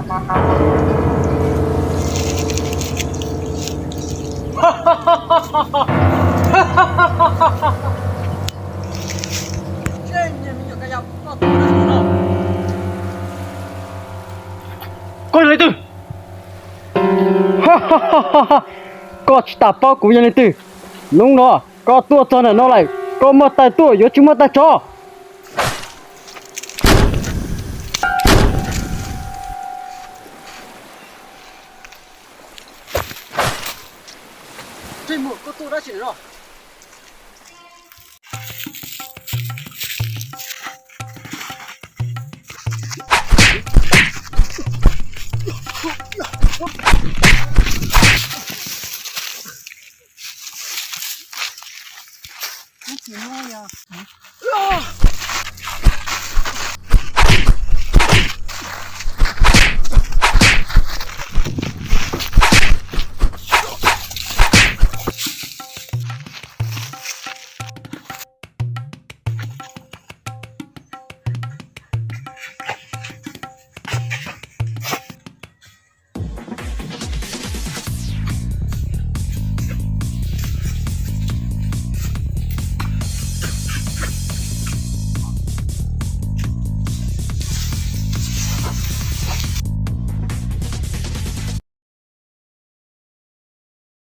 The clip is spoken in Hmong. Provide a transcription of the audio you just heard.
Koj yog leej twg? Koj tsis tas paub kuv yog leej twg. Hnub no koj tuaj txog ntawm no lawm, koj muaj tais tuaj yuav tsis muaj tais tso. Koj tuaj dab tsi no?